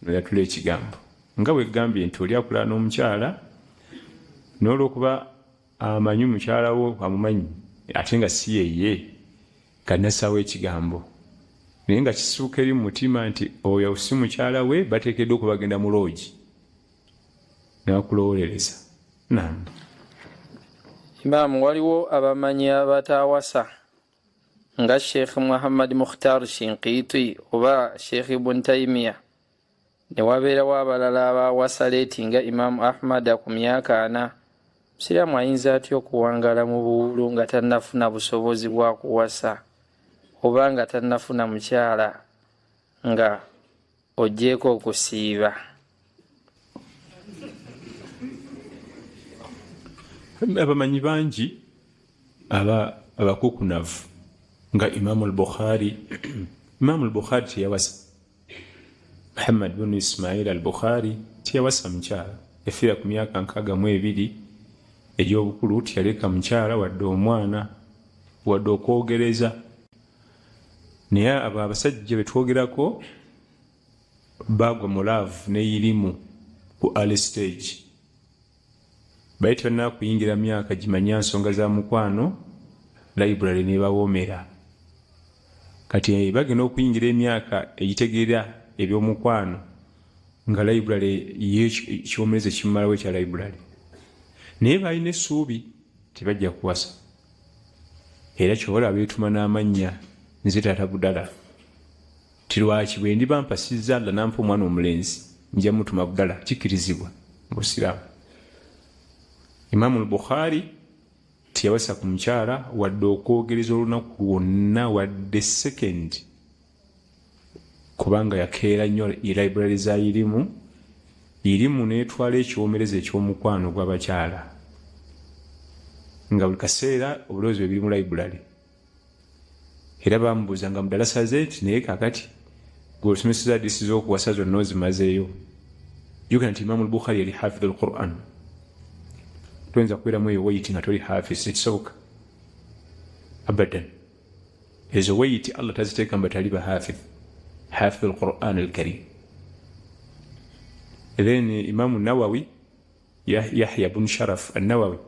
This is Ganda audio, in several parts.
Noyatula ekigambo nga bwegambye nti oli akulala n'omukyala, n'olwokuba amanyi mukyala wo amumanyi ate nga si yeye, kanasaawo ekigambo, naye nga kisuuka eri mu mutima nti oyo si mukyala we, bateekeddwa okuba bagenda mu loogi, nakulowolereza. Nam. Imaamu, waliwo abamanyi abatawasa nga Sheikh Muhammad Mukhtar Shinqiti oba Sheikh Ibn Taimiya, ne wabeerawo abalala abawasa late nga Imaamu Ahmada ku myaka 40. Musiraamu ayinza atya okuwangala mu buwulu nga tannafuna busobozi bwa kuwasa oba nga tannafuna mukyala, nga oggyeeko okusiiba? Abamanyi bangi abakukunavu nga Imamu al-Bukhari. Imamu al-Bukhari teyawasa. Muhammad bunu Ismail al-Bukhari teyawasa mukyala, yafiira ku myaka 62 egy'obukulu. Teyaleka mukyala wadde omwana wadde okwogereza. Naye abo abasajja betwogerako bagwa mu love neyirimu ku early stage, bali tebannaba kuyingira myaka gimanya nsonga za mukwano, library nebawoomera. Kati bagenda okuyingira emyaka egitegeera ebyomukwano nga library ye ekyomereza ekimumalawo ekya library, naye balina essuubi tebajja kuwasa. Era kyobola beetuma n'amannya, nze taata Budala, ti lwaki bwe ndiba mpasizza Allah nampa omwana omulenzi nja mutuma Budala. Kikkirizibwa mu busiraamu. Imaamu al-Bukhari teyawasa ku mukyala wadde okwogereza olunaku lwonna wadde second, kubanga yakeera nnyo library za irimu. Irimu netwala ekiwomereza ekyomukwano gw'abakyala, nga buli kaseera obulowoozi bwe biri mu library. Era bamubuuza nga mudalasa ze nti, naye kakati gweosomeseza hadisi z'okuwasa zonna ozimazeeyo? Jukira nti Imaamu al-Bukhari yali hafidh al-Quran. Toyinza kubeeramu eyo weight nga toli hafiz, tekisoboka abadan. Ezo weight Allah taziteeka mbu batali bahafidh, hafidh al-Quran al-Karim. Then Imamu Nawawi, Yahya bun Sharaf an-Nawawi,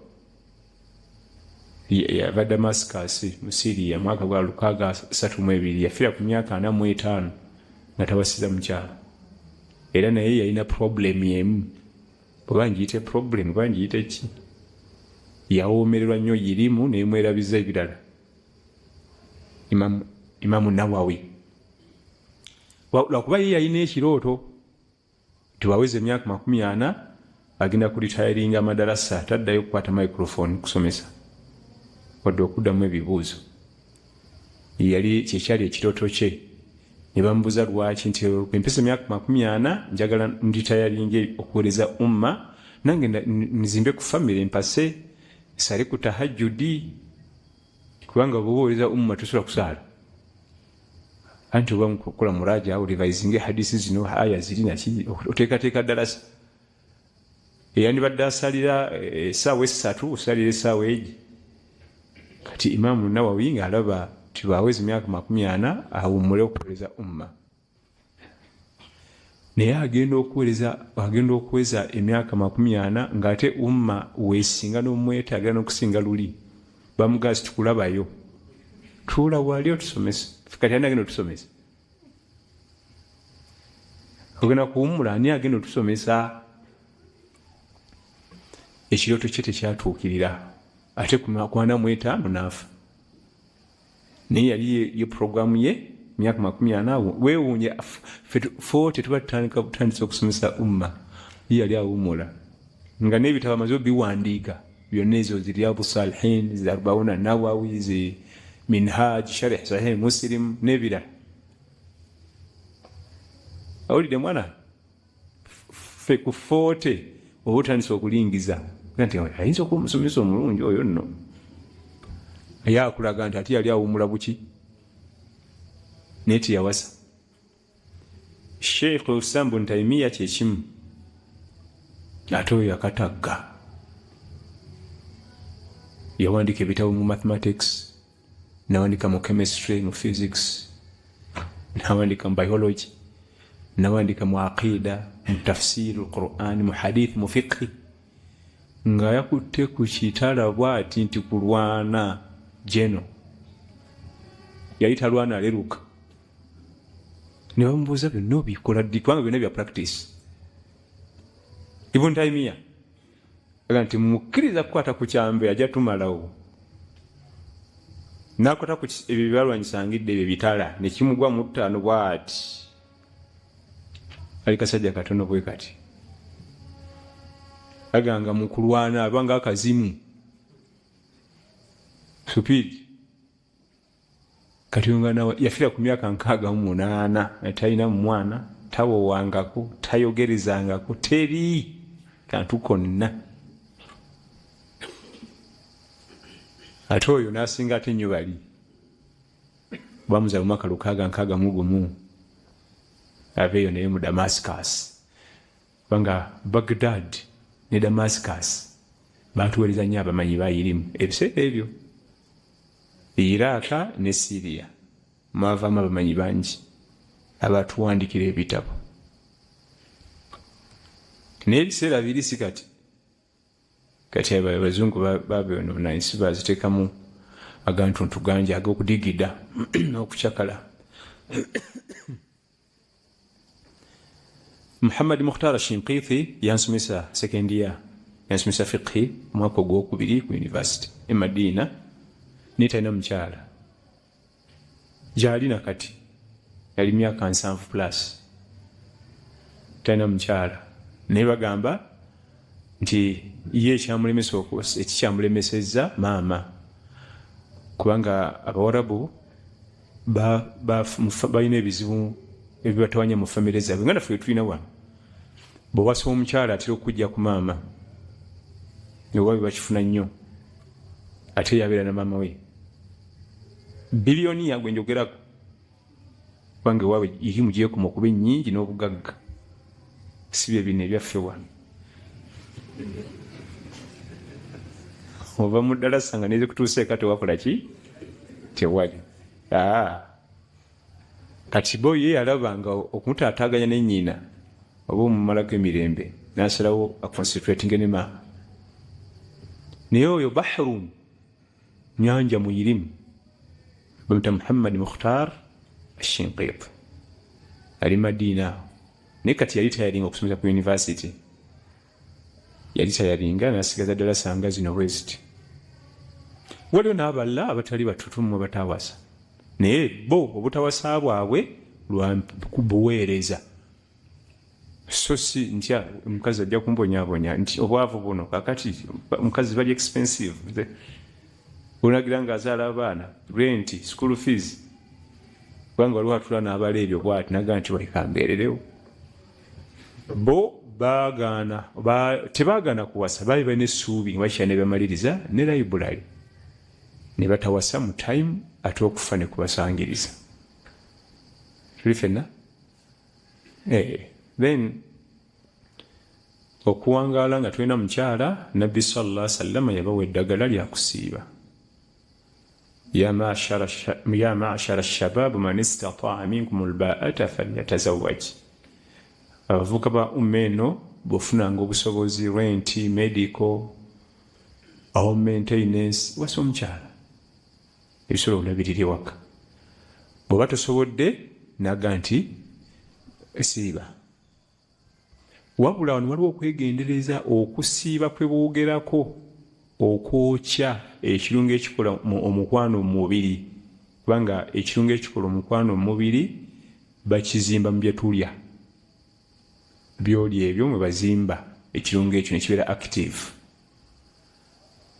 yava Damascus mu Syria mwaka gwa 632, yafiira ku myaka 45 nga tawasiza mukyala. Era naye yalina problem emu, oba ngiyite problem oba ngiyite ki, yawoomererwa nnyo irimu nemwerabiza ebirala. Imamu Nawawi, lwakuba ye yalina ekirooto nti waweza emyaka 40 agenda kuretiringa amadarasa, taddayo okukwata microphone kusomesa wadde okuddamu ebibuuzo. Yali kyekyali ekirooto kye. Ne bamubuuza lwaki, nti empisa emyaka 40 njagala nditayalinga okuweereza umma, nange nzimbe ku famire, mpase, nsale ku tahajjudi, kubanga bwoba oweereza umma tosobola kusaala. Anti oba mukukola muraja, orevisinga hadisi zino, aya ziri naki, oteekateeka ddalasa. Eyandibadde asalira essaawa 3, osalira essaawa egi. Kati Imaamu Nawawi ng'alaba tibaweza emyaka 40 awummule okuweereza umma, naye agenda okuweereza, agenda okuweza emyaka 40 ng'ate umma weesinga n'omwetaagira n'okusinga luli. Bamugazi tukulabayo, tuula wali otusomesa. Kati ani agenda otusomesa? Ogenda kuwummula, ani agenda otusomesa? Ekirooto kye tekyatuukirira, ate ku 45 n'afa. Naye yali ye programu ye myaka 40. Weewuunye 40 tuba tutandika butandisa okusomesa umma, ye yali awummula nga n'ebitabo amaze obiwandiika byonna, ezo zi Riyadu Salihin, zi Arbauna Nawawi, zi Minhaj, Sharih Sahih Muslim n'ebirala. Awulidde mwana, ffe ku 40 oba otandisa okulingiza nti ayinza okuba omusomesa omulungi oyo nno. Ye akulaga nti ate yali awummula buki, naye teyawasa. Sheikh Usam bun Taimiya kyekimu, ate oyo yakatagga, yawandika ebitabo mu mathematics, nawandika mu chemistry, mu physics, nawandika mu biology. Nawandika mu aqida, mu tafsiri al-Qur'an, mu hadith, mu fiqh, nga yakutte ku kitala bw'ati nti kulwana jeno. Yali talwana aleruka. Ne bamubuuza byonna obikola ddi, kubanga byonna bya practice. Ibn Taymiyyah aga nti mukkiriza kukwata ku kyambe ajja tumalawo. N'akwata ku ebyo byalwanyisangidde ebyo bitala ne kimugwa mu ttaano bw'ati. Ali kasajja katono bwe kati. Aganga mu kulwana abanga akazimu. Supidi. Kati nga yafiira ku myaka 68, talina mwana, tawowangako, tayogerezangako, teri kantu konna. Ate oyo n'asinga ate nnyo bali. Bamuzaala mu mwaka 661. Aveeyo naye mu Damascus. Kubanga Baghdad ne Damascus baatuweereza nnyo abamanyi bayirimu ebiseera ebyo. Iraq ne Syria mwavaamu abamanyi bangi abatuwandikira ebitabo. Naye ebiseera biri si kati. Kati abazungu baabyonoona ensi baziteekamu agantuntu gangi ag'okudigida n'okucakala. Muhammad Mukhtar Shinqiti yansomesa second year, yansomesa fiqhi mwaka ogwokubiri ku university e Madina, naye talina mukyala. Gy'alina kati yali myaka 70 plus, talina mukyala. Naye bagamba nti ye ekikyamulemesezza maama, kubanga Abawarabu balina ebizibu ebibatawanya mu famire zaabwe, nga naffe tulina wano. Bw'owasa omukyala atera okujja ku maama, ewaabwe bakifuna nnyo, ate yabeera na maama we. Biliyoni gwe njogerako, kubanga ewaabwe irimu gyekoma okuba ennyingi n'obugagga, si bye bino ebyaffe wano. Ova mu ddalasa nga nezikutuuseeko tewakola ki? Tewali. Kati bo ye yalabanga okumutaataaganya ne nnyina oba omumalako emirembe, n'asalawo aconcentratinge ne maama. Naye oyo bahrun, nyanja muyirimu, bamuyita Muhammad Mukhtar Shinqiti, ali Madina awo. Naye kati yali tayalinga okusomesa ku university, yali tayalinga, n'asigaza ddalasa nga zino bwe ziti. Waliwo n'abalala abatali batutumu batawasa, naye bo obutawasa bwabwe lwa buweereza. So si ntya omukazi ajja kumbonyaabonya nti obwavu buno kakati omukazi bali expensive, onagira ng'azaala abaana, rent, school fees, kubanga waliwo atula n'abala ebyo bw'ati naga nti waleka mbeererewo. Bo baagaana, tebaagaana kuwasa, baali balina essuubi nga bakyala ne bamaliriza ne library ne batawasa mu time, ate okufa ne kubasangiriza. Tuli ffenna? Then okuwangaala nga tulina mukyala, Nabbi sallallahu alaihi wasallam yabawa eddagala lya kusiiba. Ya ma'shara shababu man istata'a minkum al-ba'ata falyatazawwaj. Abavubuka ba umma eno bw'ofunanga obusobozi, rent, medical, home maintenance, wasa omukyala ebisobola olabirira ewaka. Bw'oba tosobodde, naga nti siiba. Wabula wano waliwo okwegendereza okusiiba kwe boogerako okwokya ekirungo ekikola omukwano mu mubiri, kubanga ekirungo ekikola omukwano mu mubiri bakizimba mu bye tulya. By'olya ebyo mwe bazimba ekirungo ekyo ne kibeera active.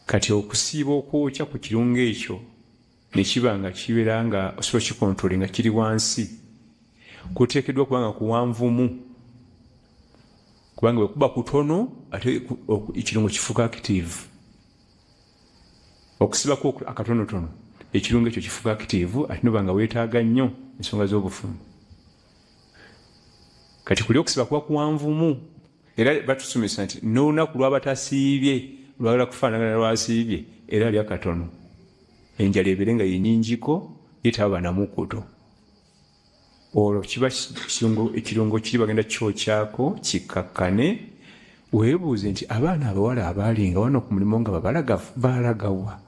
Kati okusiiba okwokya ku kirungo ekyo ne kiba nga kibeera nga osobola kikontrole nga kiri wansi, kuteekeddwa kuba nga kuwanvumu, kubanga bwe kuba kutono ate ekirungo kifuuka active. Okusibako akatonotono ekirungo ekyo kifuuka active, ate noba nga weetaaga nnyo ensonga z'obufumbo. Kati kuli okusiba kuba kuwanvumu, era batusomesa nti n'olunaku lw'abatasiibye lwagala kufaanagana lwasiibye, era alya katono, enjala ebeere nga yennyingiko, ye taba namukuto. Olwo kiba ekirungo kiri bagenda kyokyako kikakkane. Weebuuze nti abaana abawala abaalinga wano ku mulimu nga babalagavu baalagawa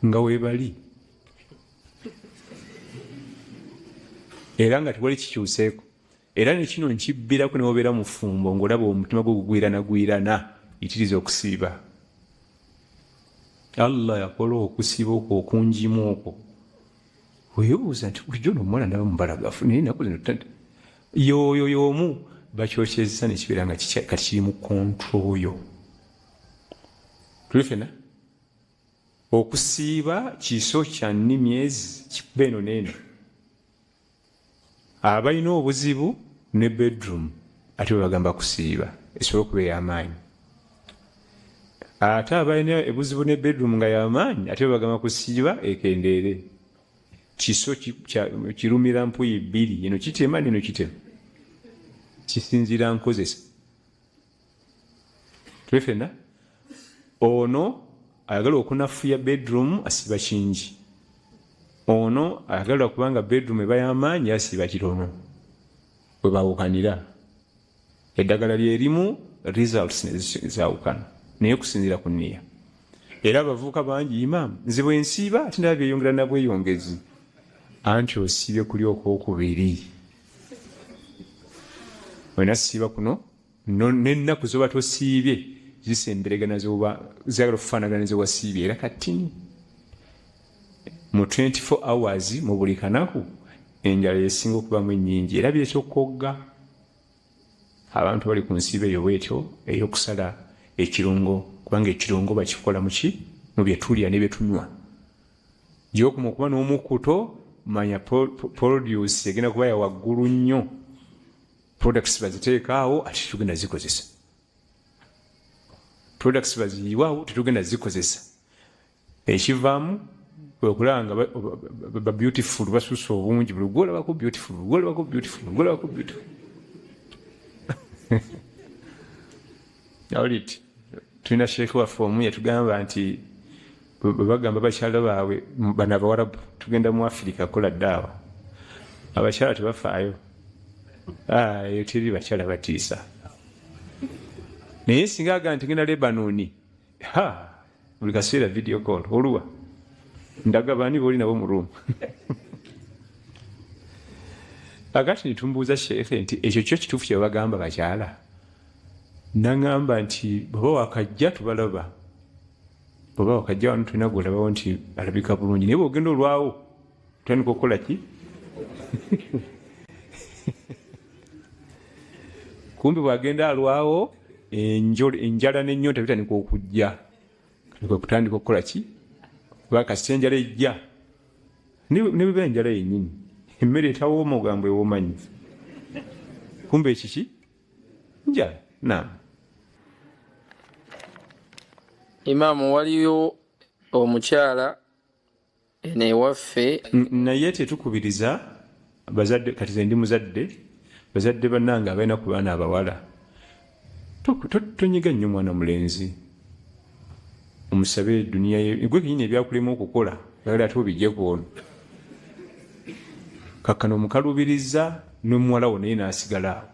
nga weebali, era nga tewali kikyuseeko. Era nekino nkibbirako newobeera mufumbo ng'olaba omutima gwo gugwiranagwirana, yitiriza okusiiba. Allah yakola okusiiba okwo okungimu okwo. Weebuuza nti bulijjo ono omuwala ndaba mubalagafu, naye ennaku zino yoyo y'omu bakyokyezza nekibeera nga kati kiri mu control yo. Tuli fena okusiiba kiso kya nnimi ezi kikuba eno n'eno. Abalina obuzibu ne bedroom ate bwe bagamba kusiiba esobole okuba ey'amaanyi, ate abalina obuzibu ne bedroom nga y'amaanyi ate bwe bagamba kusiiba ekendeere. Kiso kirumira mpuyi bbiri, eno kitema neno kitema, kisinziira nkozesa. Tuli fenna ono ayagala okunafuya bedroom asiiba kingi, ono ayagala kubanga bedroom eba y'amaanyi asiiba kitono. Bwe baawukanira eddagala lyerimu, results nezawukana, naye kusinziira ku nniya. Era abavubuka bangi, imaamu nze bwe nsiiba ate ndaba byeyongera nabweyongezi. Anti osiibye kuli okwokubiri, wena siiba kuno n'ennaku zoba tosiibye zisemberegana, zagala okufaanagana nezewasiibye. Era katini mu 24 hours mu buli kanaku enjala esinga okubamu ennyingi, era bireeta okukogga. Abantu bali ku nsiiba eyo bwetyo ey'okusala ekirungo, kubanga ekirungo bakikola muki? Mu byetulya ne byetunywa. Gyokuma okuba n'omukuto, manya produce egenda kuba ya waggulu nnyo. Products baziteeka awo ate tetugenda zikozesa, products baziyiwaawo tetugenda zikozesa. Ekivaamu kwekulaba nga ba beautiful basusa obungi, buli gwolabako beautiful, gwolabako beautiful, gwolabako beautiful. Awuliti tulina sheekhe waffe omu yatugamba nti bwe bagamba bakyala baabwe bano abawarabu, tugenda mu Afirika kukola ddaawa, abakyala tebafaayo, eyo teri bakyala batiisa. Naye singa agamba nti genda Lebanoni, ha, buli kaseera video call, oluwa ndaga baani booli nabo mu room. Akati netumbuuza sheekhe nti ekyo kyo kituufu kye bagamba bakyala? Naŋŋamba nti bw'oba wakajja tubalaba, bw'oba wakajja wano tulina gwolabawo nti alabika bulungi, naye bw'ogenda olwawo tutandika okukola ki? Kumbi bw'agenda alwawo enjala n'ennyonta bitandika okujja, kwe kutandika okukola ki? Kuba kasita enjala ejja, ne bweba enjala yennyini, emmere etawooma ogamba ewooma nnyo, kumbe ekiki? Njala. Naam. Imaamu, waliyo omukyala eno ewaffe. Naye tetukubiriza bazadde. Kati ze ndi muzadde, bazadde bannange abalina ku baana abawala, tonyiga nnyo mwana mulenzi, omusabe duniya ye. Gwe kenyini ebyakulema okukola oyagala ate obijje ku ono. Kakkano omukalubiriza n'omuwala wo naye n'asigala awo.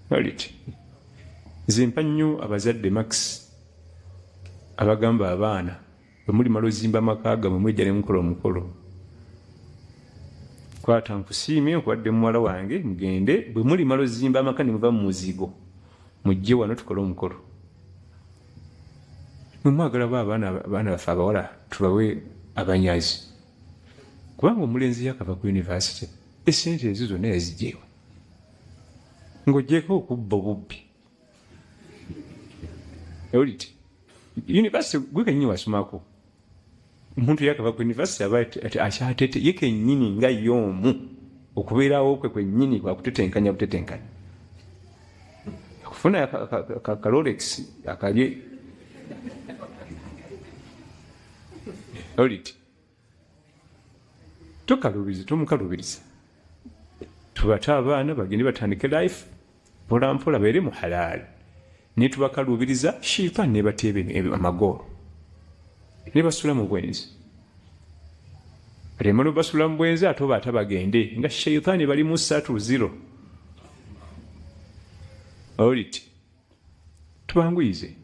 Aliti nze mpa nnyo abazadde max abagamba abaana bwe mulimala ozimba amaka gammwe mwejja ne mukola omukolo. Kwata nkusiimye, nkuwadde muwala wange, mugende bwe mulimala ozimba amaka ne muva mu muzigo, mujje wano tukole omukolo. Mwe mwagala ba abaana baffe abawala tubawe abanyazi, kubanga omulenzi yakava ku university, esente ezo zonna yazigyewa ng'ogyeko okubba obubbi. Oliti university gwe kenyini wasomako, omuntu yakava ku university aba akyatete ye kenyini nga ye omu, okubeerawo kwe kwennyini kwakutetenkanya butetenkanya okufuna ka Rolex akalye. Oliti tokalubiriza, tomukalubiriza, tubate abaana bagende batandike life mpola mpola, baere mu halaali. Naye tubakalubiriza, shaitan nebateeba amagoolo nebasula mu bwenzi. Kati emala obasula mu bwenzi ate oba ate bagende nga shaitaani bali mu 3-0. Oliti tubanguyize.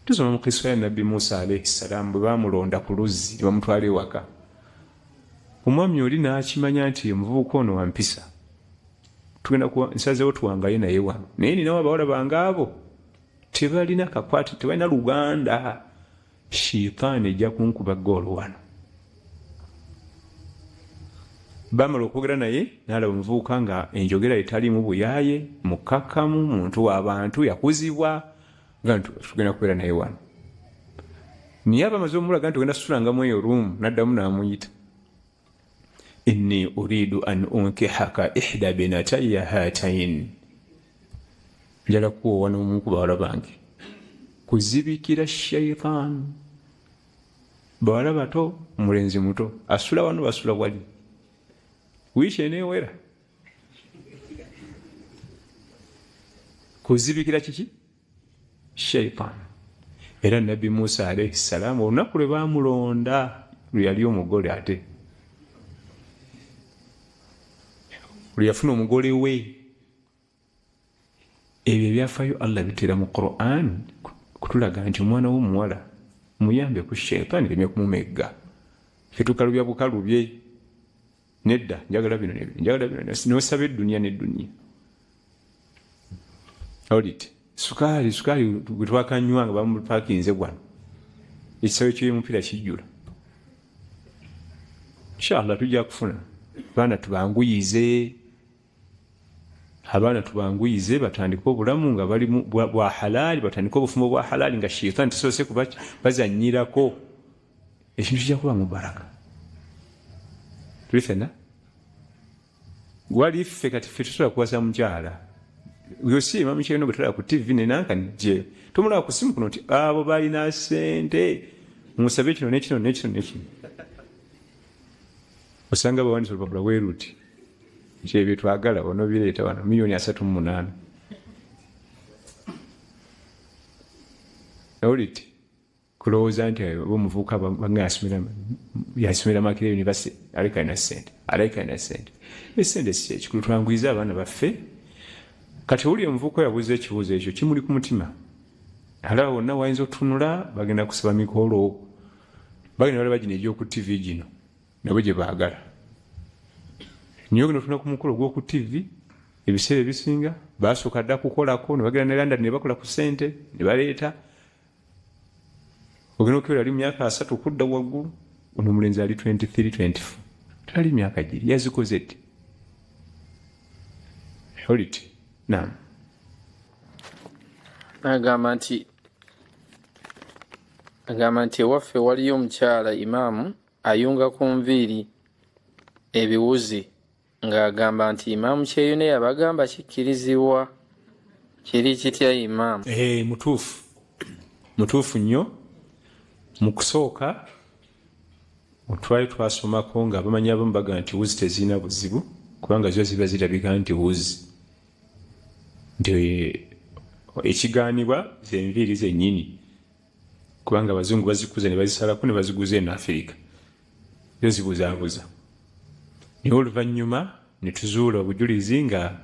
Tusoma mu kisa ya Nabbi Musa alayhi salamu bwe bamulonda ku luzzi ne bamutwala ewaka. Omwami oli n'akimanya nti omuvubuka ono wa mpisa, tugenda kuwa nsazeewo tuwangaye naye wano, naye ninawo abawala bange abo tebalina kakwate, tebalina luganda, shaitaani ejja kunkuba ggoolo wano. Bamala okwogera naye n'alaba omuvubuka nga enjogera etaliimu buyaaye, mukkakkamu, muntu w'abantu, yakuzibwa, nga tugenda kubeera naye wano. Naye abamaze omulaga nti ogenda sulangamu eyo ruumu, n'addamu n'amuyita, inni uridu an unkihaka ihda binataya hatain, njala kuwoowa n'omu ku bawala bange. Kuzibikira shaitaani. Bawala bato, omulenzi muto, asula wano, basula wali, wiiki eneewera. Kuzibikira kiki? Shaitaani. Era Nabbi Musa alayhi salaamu olunaku lwe baamulonda lwe yali omugole, ate lwe yafuna omugole we. Ebyo ebyafaayo Allah biteera mu Quran kutulaga nti omwana w'omuwala muyambe ku shaitaani ereme kumumegga. Ffe tukalubya bukalubye, nedda njagala bino nebino, njagala bino, n'osaba eddunia n'eddunia. Oliti sukaali gwe twakanywa nga bamupakinze gwano, ekisawe ky'omupiira kijjula. Inshallah tujja kufuna abaana, tubanguyize abaana, tubanguyize batandike obulamu nga bali bwa halaali, batandike obufumbo bwa halaali nga shaitaani tesoose bazannyirako. Ekintu kijja kuba mu baraka. Tuli ffenna wali ffe kati ffe tusobola kuwasa mukyala yosi Imam Kyeyune bwe tulaba ku TV nenankani gye tumulaba ku simu kuno nti abo balina ssente, musabe kino nekino nekino nekino. Osanga bawandiisa olupapula bweruti nti ebyo twagala onobireeta wano 38,000,000. Oliti kulowooza nti omuvubuka bange yasomera Makerere University, aleka alina ssente, aleka alina ssente. Essente si ekikulu, twanguyize abaana baffe. Kati owulira omuvubuka yabuuza ekibuuzo ekyo kimuli ku mutima, alaba wonna wayinza otutunula, bagenda kusaba mikolo, bagenda balaba gino egy'oku TV gino nabo gye baagala. Naye ogenda otunula ku mukolo ogw'oku TV, ebiseera ebisinga basooka dda kukolako ne bagenda ne London ne bakola ku ssente ne baleeta. Ogenda okebera ali mu myaka 30 kudda waggulu, ono omulenzi ali 23 24, tali myaka giri yazikoze ddi? Oliti naam. Agamba nti ewaffe waliyo omukyala imaamu ayunga ku nviiri ebiwuzi, ng'agamba nti Imaamu Kyeyune yabagamba kikkirizibwa. Kiri kitya imaamu? Mutuufu, mutuufu nnyo. Mu kusooka twali twasomako nga abamanyi abamu bagamba nti wuzi tezirina buzibu kubanga zo ziba zirabika nti wuzi, nti ekigaanibwa zenviiri zennyini kubanga abazungu bazikuza ne bazisalako ne baziguza eno Afirika, zo zibuzaabuza. Naye oluvannyuma ne tuzuula obujulizi nga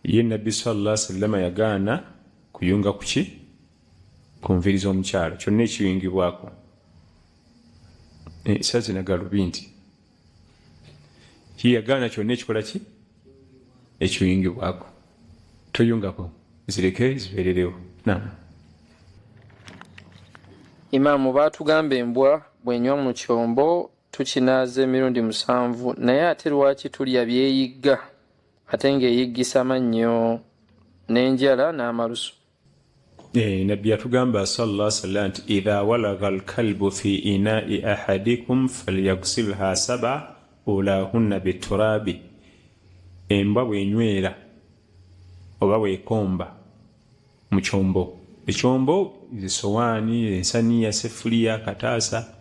ye Nabbi sallallahu alaihi wasallam yagaana kuyunga kuki ku nviiri z'omukyala kyonna ekiyungibwako. Sazi na galubindi yagaana kyonna ekikola ki ekiyungibwako, toyungako, zireke zibeererewo. Naam. Imaamu, baatugamba embwa bw'enywa mu kyombo tukinaaza emirundi 7, naye ate lwaki tulya byeyigga ate ng'eyiggisa mannyo n'enjala n'amalusu? Nabbi yatugamba sallallahu alaihi wasallam nti idha walagha alkalbu fi ina'i ahadikum falyaghsilha 7 ulahunna biturabi. Embwa bw'enywera oba bw'ekomba mu kyombo, ekyombo esowaani, ensaniya, sefuliya, kataasa,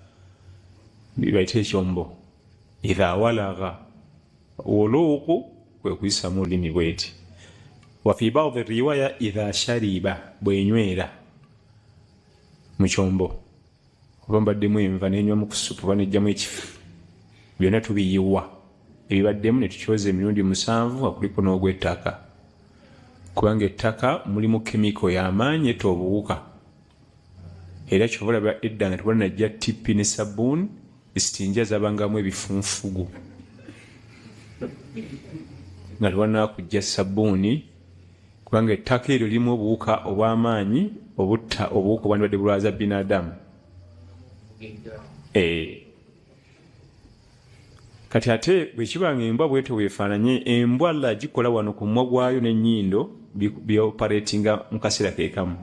bayite ekyombo. Idha walagha, wuluuku kwe kuyisamu olulimi bweti. Wa fi ba'dhi riwaya idha shariba, bwenywera mu kyombo Oba mbaddemu enva nenywamu ku supu oba nejjamu ekifu, byonna tubiyiwa ebibaddemu ne tukyoza emirundi 7 nga kuliko n'ogw'ettaka, kubanga ettaka mulimu kemiko y'amaanyi etta obuwuka. Era kyova olaba edda nga tebanajja tipi ne sabbuuni, esitinja zabangamu ebifunfugu nga tebanakujja sabbuuni, kubanga ettaka eryo lirimu obuwuka obw'amaanyi obutta obuwuka obwandibadde bulwaza binadamu. Kati ate bwe kiba nga embwa bwetyo bwefaananye, embwa Allah agikola wano ku mumwa gwayo n'ennyindo byoperatinga mu kaseera ke kamu.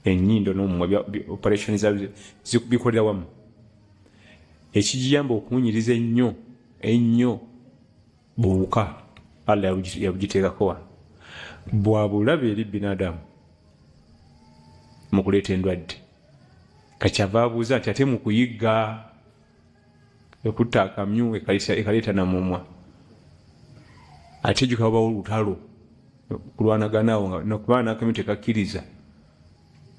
Ennyindo n'omumwa operation bikolera wamu, ekigiyamba okuwunyiriza ennyo ennyo buwuka Allah yabugiteekako wano bwa bulabe eri binadamu mu kuleeta endwadde. Kakyava abuuza nti ate mu kuyigga ekutta akamyu ekaleeta namumwa, ate jjuka wabawo olutalo kulwanaganawo nokuba n'akamyu tekakkiriza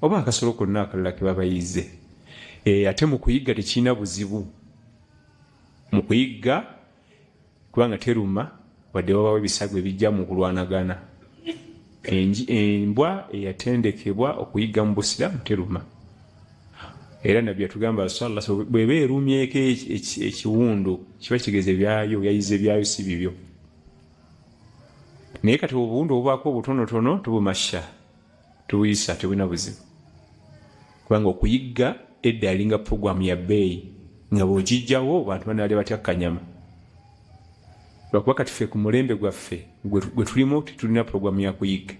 oba akasolo konna akalala ke babayize. Ate mu kuyigga tekirina buzibu mu kuyigga, kubanga teruma wadde wabawo ebisago ebijja mu kulwanagana. Embwa eyatendekebwa okuyigga mu busiraamu teruma. Era Nabbi yatugamba sallallahu alaihi wasallam, bw'eba erumyeko ekiwundu kiba kitegeeza ebyayo yayize byayo si bibyo. Naye kati obuwundu obubaako obutonotono tubumasha, tubuyisa, tebulina buzibu, kubanga okuyigga edda yalinga puroguramu ya bbeeyi nga bw'ogijjawo bantu banaalya batya kanyama. Lwakuba kati ffe ku mulembe gwaffe gwe tulimu tetulina puroguramu ya kuyigga,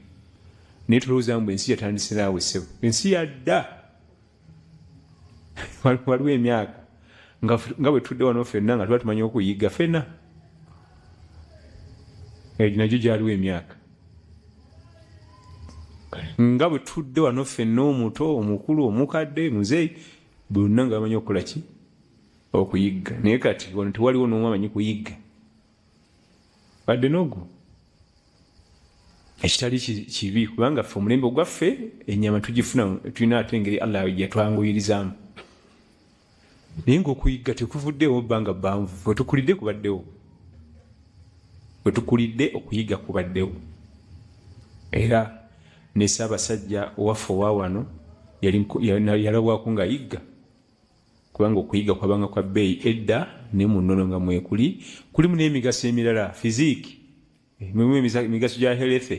naye tulowooza mbu ensi yatandise naawe ssebo, ensi yadda. Waliwo emyaka nga bwe tudde wano ffenna nga tuba tumanyi okuyigga ffenna, egyo nagyo gyaliwo emyaka nga bwe tudde wano ffenna, omuto, omukulu, omukadde, muzeeyi, bonna nga bamanyi okukola ki? Okuyigga. Naye kati wano tewaliwo n'omu amanyi kuyigga badde n'ogwo, ekitali kibi, kubanga ffe omulembe gwaffe ennyama tugifuna, tulina ate engeri Allah yatwanguyirizaamu. Naye ng'okuyigga tekuvuddeewo bbanga bbanvu, we tukulidde kubaddewo, we tukulidde okuyigga kubaddewo. Era ne Ssaabasajja owaffe owa wano yalabwako ng'ayigga, kubanga okuyigga kwabanga kwa bbeeyi edda ne mu nnono nga mwekuli, kulimu n'emigaso emirala fiziiki, mulimu emigaso gya health,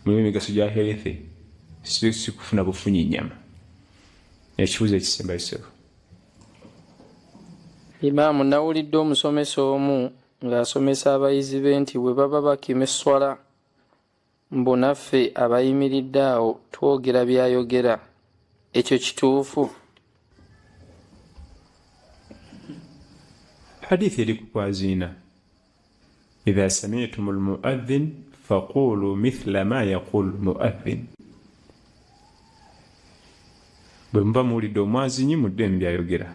mulimu emigaso gya health, si kufuna bufunyi nnyama. Ekibuuzo ekisembayo ssebo. Imaamu, nawulidde omusomesa omu ng'asomesa abayizi be nti bwe baba bakima esswala mbu naffe abayimiridde awo twogera by'ayogera. Ekyo kituufu? Hadithi eri ku kwaziina, idha sami'tum almuadhin faqulu mithla ma yaqulu muadhin, bwe muba muwulidde omwazinyi muddemu byayogera.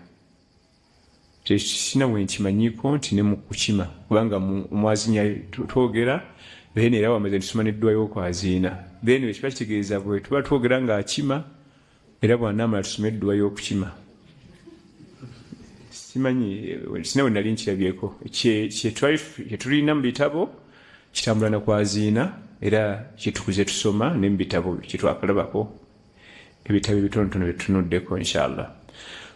Tekirina bwe nkimanyiko nti ne mu kukima, kubanga omwazinyi twogera, then era wamaze tusoma n'eddwa y'okwaziina, then ekiba kitegeeza bwe tuba twogera ng'akima, era bw'anaamala tusome eddwa y'okukima. Simanyi, sina bwe nali nkirabyeko. Kye tulina mu bitabo kitambula na kwaziina, era kyetukuze tusoma ne mu bitabo kyetwakalabako, ebitabo ebitonotono bye tutunuddeko inshallah.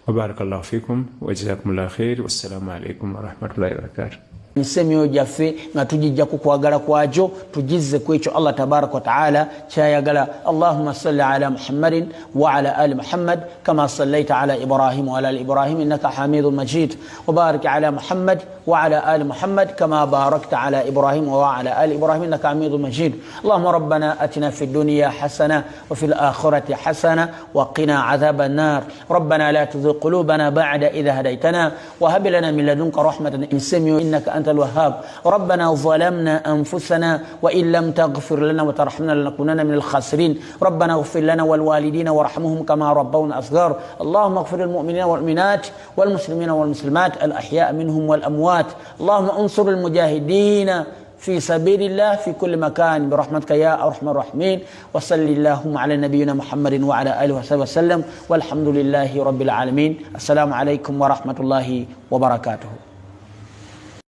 Wabarakallahu fikum wa jazakumullahu khair, wassalamu alaikum warahmatullahi wabarakatuh. Nsi emyoyo gyaffe nga tugijja ku kwagala kwagyo, tugizze ku ekyo Allah tabaraka wataala kyayagala. Allahumma salli ala Muhammadin wa ala ali Muhammad kama sallaita ala Ibrahim wa ala ali Ibrahim innaka hamidun majid, wa barik ala Muhammad wa ala ali Muhammad kama barakta ala Ibrahim wa ala ali Ibrahim innaka hamidun majid. Allahumma rabbana atina fi dunya hasana wa fil akhirati hasana wa qina adhaban nar. Rabbana la tuzigh qulubana ba'da idh hadaytana wa hab lana min ladunka rahmatan innaka أنت الوهاب. ربنا ظلمنا أنفسنا وإن لم تغفر لنا وترحمنا لنكونن من الخاسرين. ربنا اغفر لنا والوالدين وارحمهم كما ربونا صغار. اللهم اغفر للمؤمنين والمؤمنات والمسلمين والمسلمات الأحياء منهم والأموات. اللهم انصر المجاهدين في سبيل الله في كل مكان برحمتك يا أرحم الراحمين. وصل اللهم على نبينا محمد وعلى آله وصحبه وسلم، والحمد لله رب العالمين. السلام عليكم ورحمة الله وبركاته.